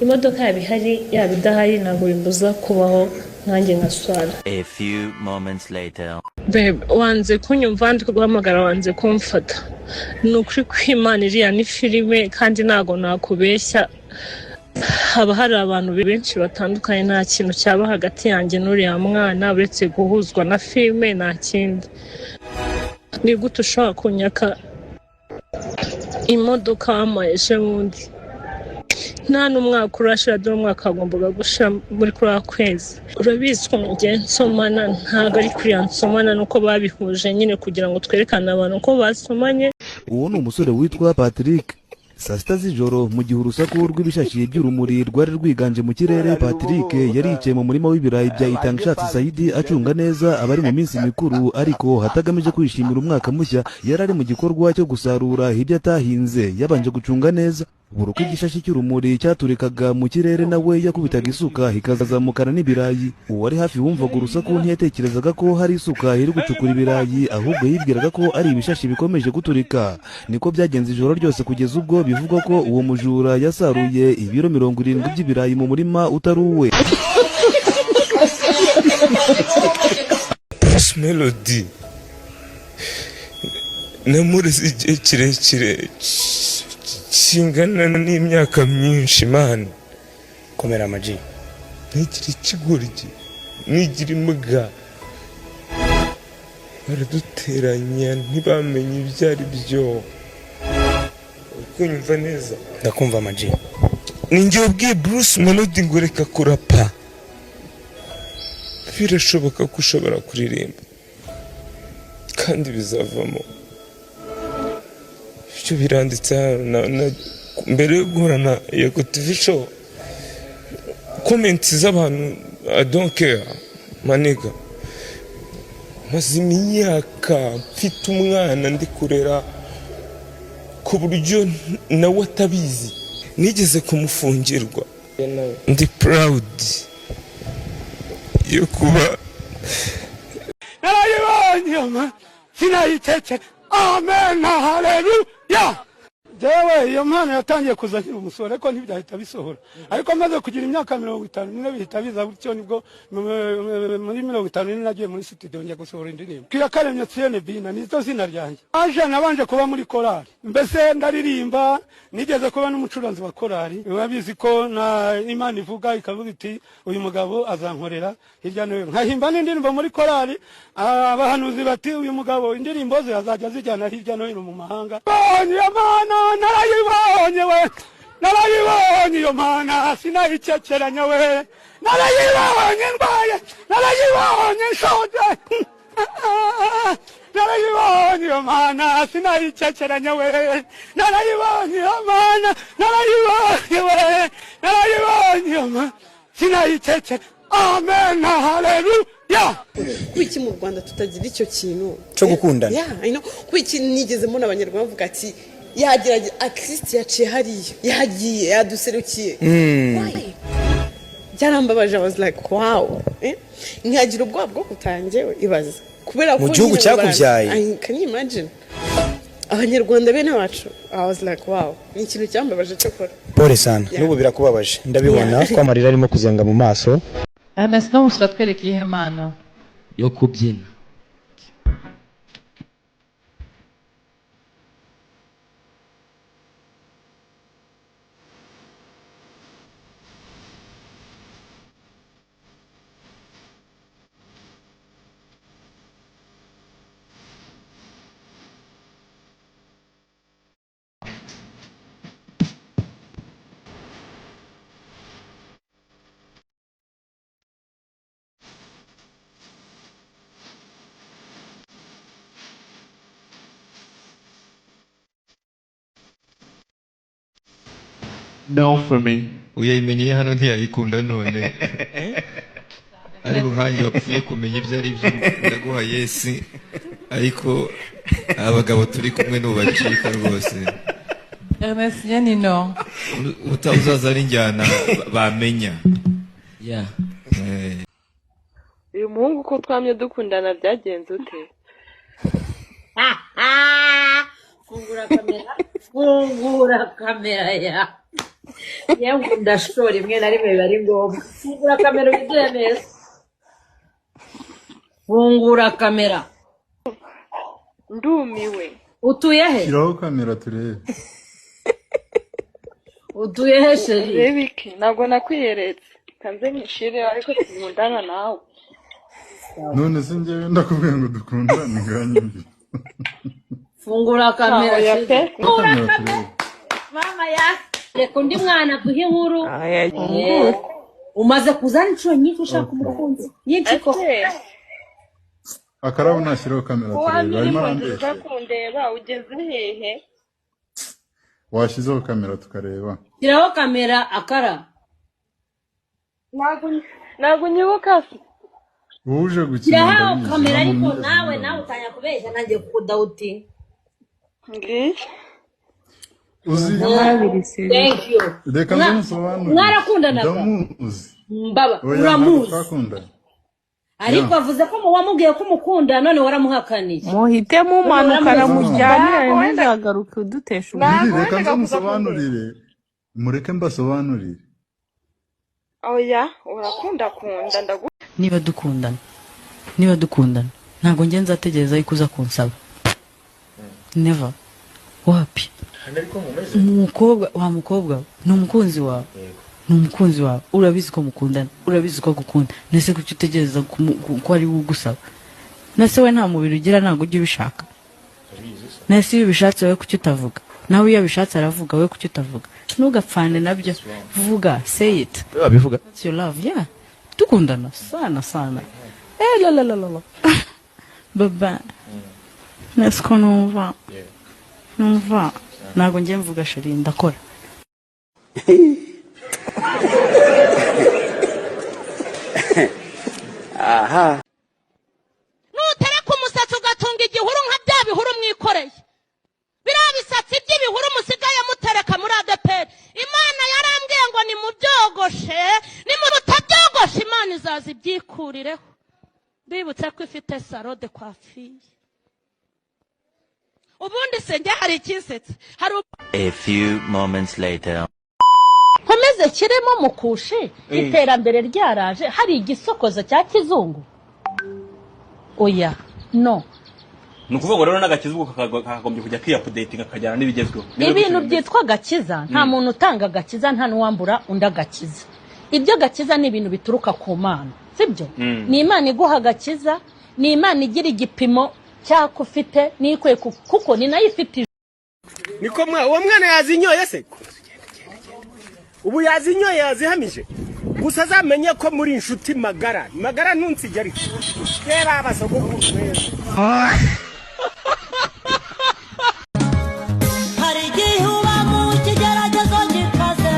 Imodoka yaba ihari, yaba idahari, ntabwo bimbuza kubaho nkanjye nkaswara. A few moments later. Babe, wanze kunyumva, ndi kuguhamagara wanze kumfata. Ni ukuri kw'Imana, iriya ni filime kandi ntabwo nakubeshya. Haba hari abantu benshi batandukanye, nta kintu cyaba hagati yanjye n'uriya mwana uretse guhuzwa na filime, nta kindi. Ni gute ushobora kunyaka imodoka wampaye ejo bundi, nta n'umwaka urashira? Dore umwaka wagombaga gushira muri kuriya kwezi. Urabizi ko ngiye nsomana, ntabwo ari kuriya nsomana, nuko babihuje nyine kugira ngo twerekane abantu ko basomanye. Uwo ni umusore witwa Patrick. Saa 6 z'ijoro, mu gihe urusaku rw'ibishashi by'urumuri rwari rwiganje mu kirere, Patrick yari yicaye mu murima w'ibirayi bya Itangishatse Sayidi, acunga neza abari mu minsi mikuru, ariko hatagamije kwishimira umwaka mushya. Yari ari mu gikorwa cyo gusarura ibyo atahinze. Yabanje gucunga neza. Buri uko igishashi cy'urumuri cyaturikaga mu kirere, nawe yakubitaga isuka ikazamukana n'ibirayi. Uwari hafi wumvaga urusaku ntiyatekerezaga ko hari isuka iri gucukura ibirayi, ahubwo yibwiraga ko ari ibishashi bikomeje guturika. Niko byagenze ijoro ryose, kugeza ubwo bivugwa ko uwo mujura yasaruye ibiro 70 by'ibirayi mu murima utari uwe. Bruce Melody namureze igihe kirekire kingana n'imyaka myinshi, man. Komera, amaji. Ntigira ikigoryi, nigira imbwa. Baraduteranya, ntibamenye ibyo ari byo. Kunyumva neza? Ndakumva, amaji. Ni njye wabwiye Bruce Melody ngo reka kurapa, birashoboka ko ushobora kuririmba kandi bizavamo. Ibyo biranditse hano. Mbere yo guhura na Yego TV Show, comments z'abantu, I don't care, my nigga. Maze imyaka mfite umwana ndi kurera ku buryo nawe atabizi, nigeze kumufungirwa. Ndi proud yo kuba Narayibonye iyo mana, sinayicece. Amen, haleluya. Jewe iyo mpano yatangiye kuza nkiri umusore, ariko ntibyahita bisohora. Ariko maze kugira imyaka 54 bihita biza gutyo. Nibwo muri 54 nagiye muri studio, njya gusohora indirimbo. Kiyakaremye Tiene Bina niryo zina ryanjye. Aje nabanje kuba muri korali, mbese ndaririmba, nigeze kuba n'umucuranzi wa korali. Urabizi ko na Imana ivuga ikavuga iti: "Uyu mugabo azankorera hirya no hino." Nkahimba n'indirimbo muri korali. Abahanuzi bati: "Uyu mugabo indirimbo ze azajya azijyana hirya no hino mu mahanga." Bonye iyo mana, narayibonye we, narayibonye iyo mana, sinayicekeranya we. Narayibonye ndwaye, narayibonye nshonje, narayibonye iyo mana, sinayicekeranya we. Narayibonye iyo mana, narayibonye we, narayibonye iyo mana, sinayicecekera. Amen, haleluya. Kuba iki mu Rwanda tutagira icyo kintu cyo gukundana? Yeah, I know. Kuba iki nigeze mbona Abanyarwanda bavuga ati yagerageza akristi, yaciye hariya, yagiye, yaduserukiye? Why? Byarambabaje. I was like, wow, eh? Nkagira ubwoba bwo kutangewe ibaze kubera Mu ko gihugu nyine cyakubyaye. Can you imagine Abanyarwanda bene wacu? I was like, wow, ni ikintu cyambabaje cyokora. Pole sana. Yeah. N'ubu birakubabaje, ndabibona Yeah. ko amarira arimo kuzenga mu maso. Ernest, no uratwereka iyihe mpano? Yo kubyina. No for me. Uyayimenyeye hano ntiyayikunda none, ariko nkanjye wapfuye kumenya ibyo ari byo, ndaguha yes. Ariko abagabo turi kumwe nubacika rwose. Ernest, ye ni no. Uzaza ari injyana bamenya. Yeah. Uyu muhungu ko twamye dukundana, byagenze ute? Fungura kamera, fungura kamera ya. Yewe ndashora rimwe na rimwe biba ari ngombwa. Fungura kamera ubigire neza. Fungura kamera. Ndumiwe. Utuye he? Shyiraho kamera turebe. Utuye he chérie? Urebe iki? Ntabwo nakwiyeretse. Kanze nyishire ariko sinkundana nawe. None se njyewe ndakubwiye ngo dukundane nganyumvira. Fungura kamera Oya chérie. pe. Fungura Kamera kamera. turebe. Mama ya reka undi mwana aguhe inkuru. Fungura. Umaze kuzana inshuro nyinshi ushaka umukunzi. Nyinshi koko. Ese Akarabo nashyiraho kamera ko turebe. wamye Arimo uri mu nzira uza arambeshya. kundeba ugeze hehe? Washyizeho kamera tukareba. Shyiraho kamera akara. Ntabwo unyibuka se. Uje gukina Shyiraho ndabizi. kamera Nta ariko muntu wigeze nawe nkundana. nawe utanya kubeshya nanjye kukudawuti. Ngiye. Uzi Thank you. reka nze musobanurire. Mwarakundanaga? Ndamuzi. Mbaba Oya ntabwo uramuzi. twakundanye. Ariko avuze ko wamubwiye ko umukunda none waramuhakaniye. Muhite mumanukana None waramuzi. mujyanirane Ntabwo wenda ntuzagaruke udutesha Lili ntabwo reka wendaga nze kuza kundeba. musobanurire. Mureke mbasobanurire. Oya urakundakunda ndagu. Niba dukundana, niba dukundana, ntabwo njye nzategereza yuko uza kunsaba. Never. Wapi? Umukobwa wa mukobwa ni umukunzi wawe, ni umukunzi wawe, urabizi ko mukundana, urabizi ko agukunda. Nese kuki utegereza ko ari we ugusaba? Nese we nta mubiri ugira, ntabwo ujya ubishaka. Nese iyo ubishatse wowe kuki utavuga? Nawe iyo abishatse aravuga, wowe kuki utavuga? Ntugapfane nabyo, vuga, say it. Wabivuga. That's your love, yeah. Dukundana sana sana. Eh la la la la la. Baba. Nese ko numva. Numva. Ntabwo njye mvuga chérie, ndakora. Aha. Nutereka umusatsi ugatunga igihuru nka bya bihuru mwikoreye, biriya bisatsi by'ibihuru musigaye mutereka muri ADEPR, Imana yarambwiye ngo nimubyogoshe, nimutabyogoshe Imana izaza ibyikurireho. Bibutse ko ifite salon de coiffure. Ubundi se njye hari ikinsetsa, hari A few moments later. Nkomeze kiremo mukushe. Iterambere ryaraje, hari igisokozo cya kizungu? Oya, no. Ni ukuvuga ngo rero n'agakiza ubwo kakagombye kujya kiyaupdatinga kakajyana n'ibigezweho. Niba Ibintu gutyo bimeze. byitwa agakiza, nta muntu utanga agakiza, nta n'uwambura undi agakiza. Ibyo gakiza ni ibintu bituruka ku Mana, sibyo? Ni Imana iguha agakiza, ni Imana igira igipimo cy'ako ufite n'ikwiye kuko ni nayo ifite. Niko mwa uwo mwana yazinyoye se? Ubu yazinyoye yazihamije, gusa azamenye ko muri inshuti magara magara, ntunsige ariko kera abasogokuru beza. Hari igihe uba mu kigeragezo gikaze,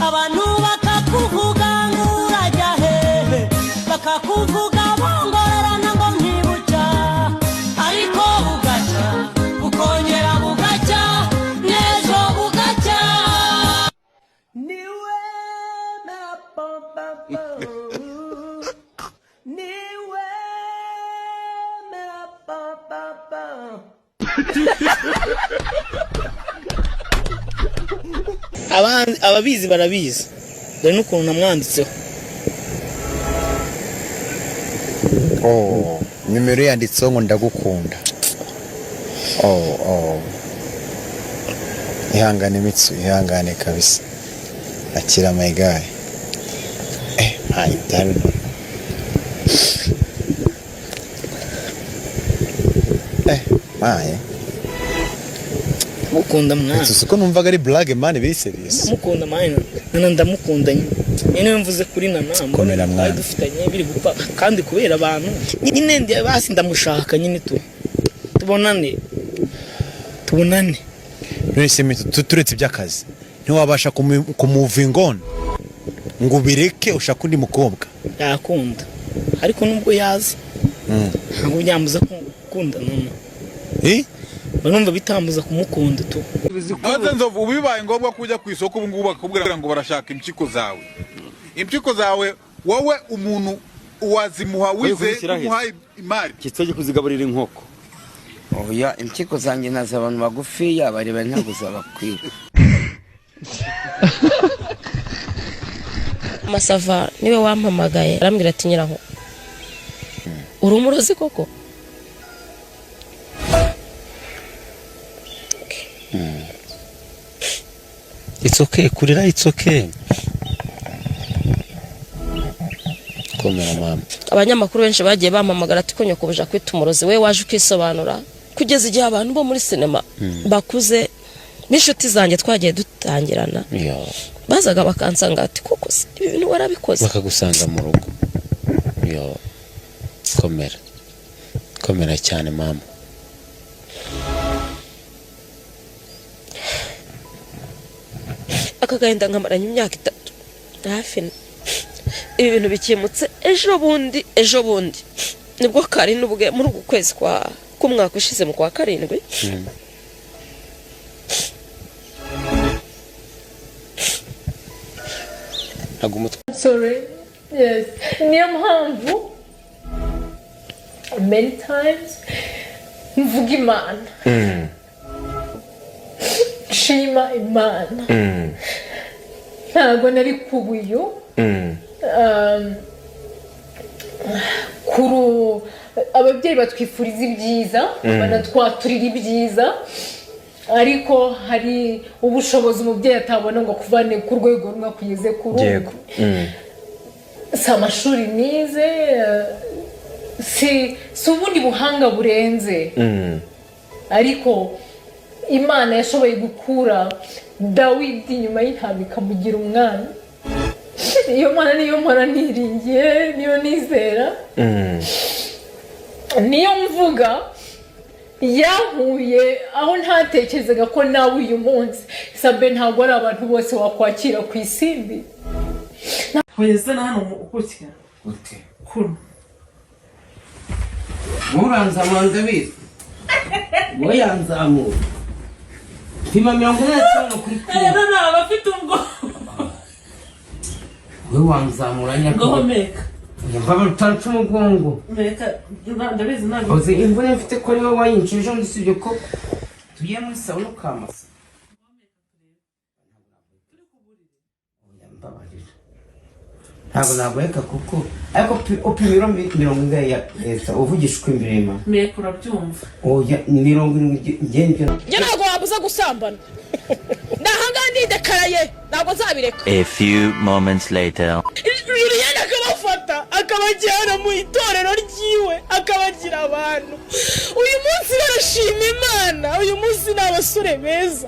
abantu bakakuvuga ngo urajya hehe, bakakuvuga bongorerana ngo ntibucya, ariko bugacya, bukongera bugacya, n'ejo bugacya. Niwe mera pam pam pam. Niwe mera pam pam pam. Ababizi barabizi, dore n'ukuntu namwanditseho. Oh, nimero yanditseho ngo ndagukunda. Oh. Ihangane Mitsu, ihangane kabisa. Akira my guy. Hayi byari. Maye. Mukunda mwana. Mitsu siko numvaga ari blague man, biri serious. Ndamukunda mwana, Nana ndamukunda nyine. Nyine mvuze kuri Nana mbona Komera twari mwana. dufitanye biri gupfa kandi kubera abantu nyine basi ndamushaka nyine tu tubonane tubonane. None se Mitsu, turetse iby'akazi, ntiwabasha kumuva ingona ngo ubireke ushake undi mukobwa? Yakunda, ariko nubwo yaza ntabwo byambuza gukunda Nana. Eh? Mba numva bitambuza kumukunda tu. Maze Nzovu, ubu bibaye ngombwa ko ujya ku isoko ubu ngubu bakakubwira ngo barashaka impyiko zawe, impyiko zawe wowe umuntu wazimuha Wowe wizeye kuzishyira he? kumuha imari? Kitse kuzigaburira inkoko. Oya, impyiko zanjye nazo abantu bagufiya barebare ntabwo zabakwira. Masava niwe wampamagaye, arambwira ati: "Nyiraho, uri umurozi koko?" It's okay kurira, it's okay. Komera mama. Abanyamakuru benshi bagiye bampamagara ati ko nyokobuja kwita umurozi, we waje ukisobanura, kugeza igihe abantu bo muri sinema bakuze n'inshuti zanjye twagiye dutangirana bazaga bakansanga ati: "Koko se ibi bintu warabikoze?" Bakagusanga mu rugo. Yo, komera, komera cyane mama. Aka gahinda nkamaranye imyaka 3 hafi. Ibi bintu bikemutse ejo bundi, ejo bundi nibwo kari n'ubwe muri uku kwezi kwa k'umwaka ushize mu kwa karindwi. Ntabwo umutwe. Sorry. Yes. Niyo mpamvu many times mvuga Imana, nshima Imana. Ntabwo nari kuba uyu kuru ababyeyi batwifuriza ibyiza, banatwaturira ibyiza, ariko hari ubushobozi umubyeyi atabona ngo akuvane ku rwego rumwe akugeze ku rundi. Si amashuri nize, si ubundi buhanga burenze, ariko Imana yashoboye gukura Dawidi nyuma y'intama ikamugira umwana. Iyo Mana niyo mpora niringiye, niyo nizera, niyo mvuga. Yankuye aho ntatekerezaga ko nawe uyu munsi. Sabe, ntabwo ari abantu bose wakwakira ku isimbi. Hoya, na hano gutya. Ute? Kuno. Uranzamura, ndabizi wowe yanzamura. Pima 45 kuri kumwe. Rero ntabwo afite ubwoba. Wowe wanzamura nyako. Ngo meka. Mbaba utaca umugongo. Meka, ndabizi ntabwo. Uzi imvune mfite ko ariwe wayinshije undi, usibye ko tugiye muri sauna ukamasa. Mbabarira, ntabwo naguheka kuko ariko upima ibiro 40 ya leta, uvugisha uko imbere y'Imana. Meka, urabyumva. Oya, ni 70 ngende. Njye ntabwo wabuza gusambana, ndahangaha ndidekaraye, ntabwo nzabireka. A few moments later. Julienne akabafata akabajyana mu itorero ryiwe, akabagira abantu. Uyu munsi barashima Imana, uyu munsi ni abasore beza,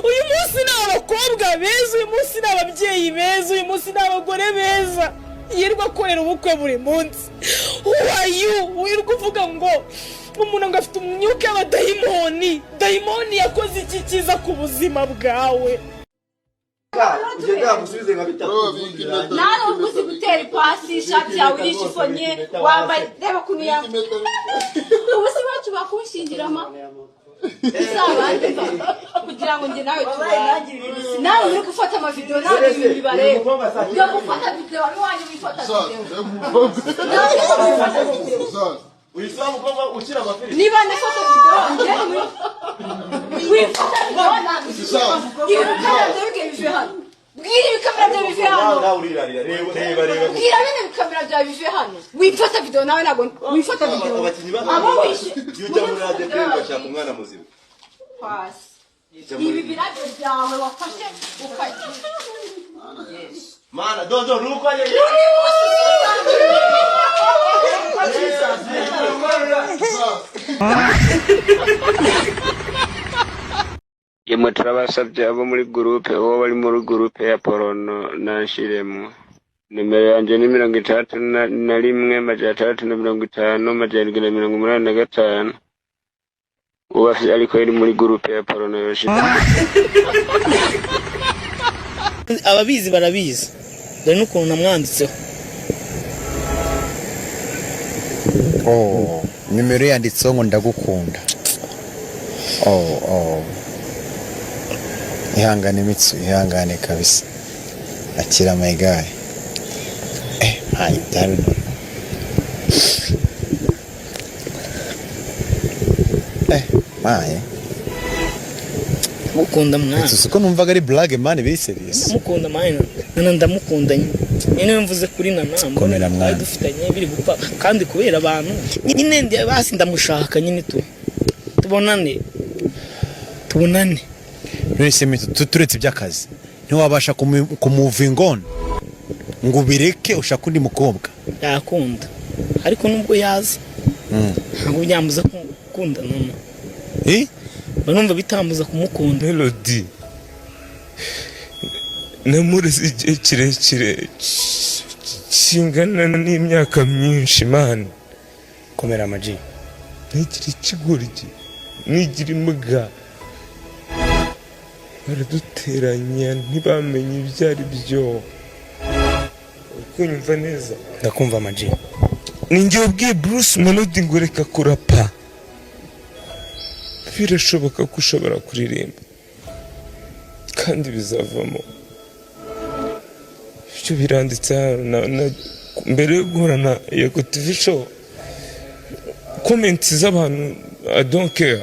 uyu munsi ni abakobwa beza, uyu munsi ni ababyeyi beza, uyu munsi ni abagore beza. Yirirwa akorera ubukwe buri munsi. Who are you wirirwa uvuga ngo umuntu ngo afite umwuka y'abadayimoni? Dayimoni yakoze iki cyiza ku buzima bwawe? Nawe ubwo uzi gutera ipasi, ishati yawe irishifonye, wambaye, reba ukuntu yambaye. Ubu si bacu bakunshingira ma uzabande kugira ngo njye nawe tubane. Nawe uri gufata amavidewo, nawe ibintu bibareba yo gufata videwo n'iwanyu wifata videwo, nawe wifata videwo. Niba nifata videwo, njye muri wifata videwo, ntabwo ibi bikamera byawe bive hano. Bwira ibikamera byawe bive hano. Bwira bene ibikamera byawe bive hano. Wifata videwo nawe, ntabwo wifata videwo abo wishe. Iyo ujya muri ADP ugashaka umwana muzima. Pasi ibi birabyo byawe wafashe ukajya Mana dodo nuko Uri munsi. Yemwe, turabasabye abo muri groupe, uwo bari muri groupe ya porono nanshiremwo. Nimero yanjye ni 61 650 785. Uwo afise ariko yari muri groupe ya porono yoshira. Ababizi barabizi, dore n'ukuntu namwanditseho. Oh, nimero yanditseho ngo ndagukunda. Oh, ihangane Mitsu, ihangane kabisa, akira my guy. Hayi byari maye. Mukunda mwana. Uzi ko numvaga ari blague, man, biri serious. Ndamukunda mwana, Nana ndamukunda nyine. Nyine mvuze kuri Nana. Komera mwana. Twari dufitanye biri gupfa kandi kubera abantu nyine basi ndamushaka nyine tu tubonane, tubonane. None se turetse iby'akazi, ntiwabasha kumovinga on ngo ubireke ushake undi mukobwa? Yakunda, ariko nubwo yaza ntabwo byambuza gukunda Nana. Eh? Mba numva bitambuza kumukunda. Melody namureze igihe kirekire kingana n'imyaka myinshi, man. Komera, amaji. Ntigira ikigoryi, nigira imbwa, baraduteranya ntibamenye ibyo ari byo. Uri kunyumva neza? Ndakumva, amaji. Ninjye wabwiye Bruce Melody ngo reka kurapa, birashoboka ko ushobora kuririmba kandi bizavamo. Ibyo biranditse hano mbere yo guhura na Yego TV Show. Comments z'abantu, I don't care,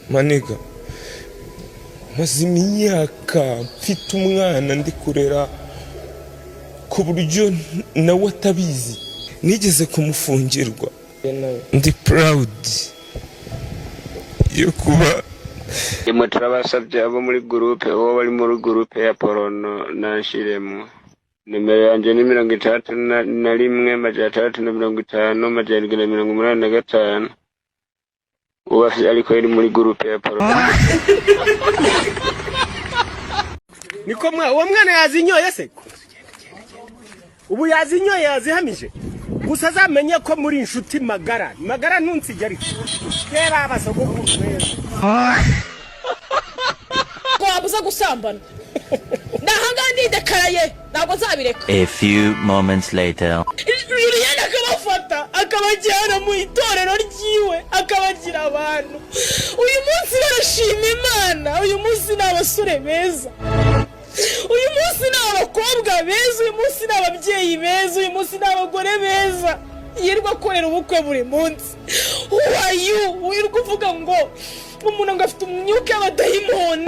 my nigga. Maze imyaka mfite umwana ndi kurera ku buryo nawe atabizi, nigeze kumufungirwa. Ndi proud yo kuba Imwe turabasabye abo muri groupe, uwo bari muri groupe ya porono nanshiremwo. Nimero yanjye ni 61 650 785. Ubu ariko yari muri groupe ya porono. Niko mwa uwo mwana yazinyoye se? Ubu yazinyoye, yazihamije. Gusa azamenye ko muri inshuti magara magara, ntunsige ariko kera abasogokuru beza. Ngo wabuza gusambana ndahangaha, ndidekaraye, ntabwo nzabireka. A few moments later. Julienne akabafata akabajyana mu itorero ryiwe, akabagira abantu. Uyu munsi barashima Imana, uyu munsi ni abasore beza, uyu munsi ni abakobwa beza, uyu munsi ni ababyeyi beza, uyu munsi ni abagore beza. Yirirwa akorera ubukwe buri munsi. Who are you wirirwa uvuga ngo umuntu ngo afite umwuka w'abadayimoni?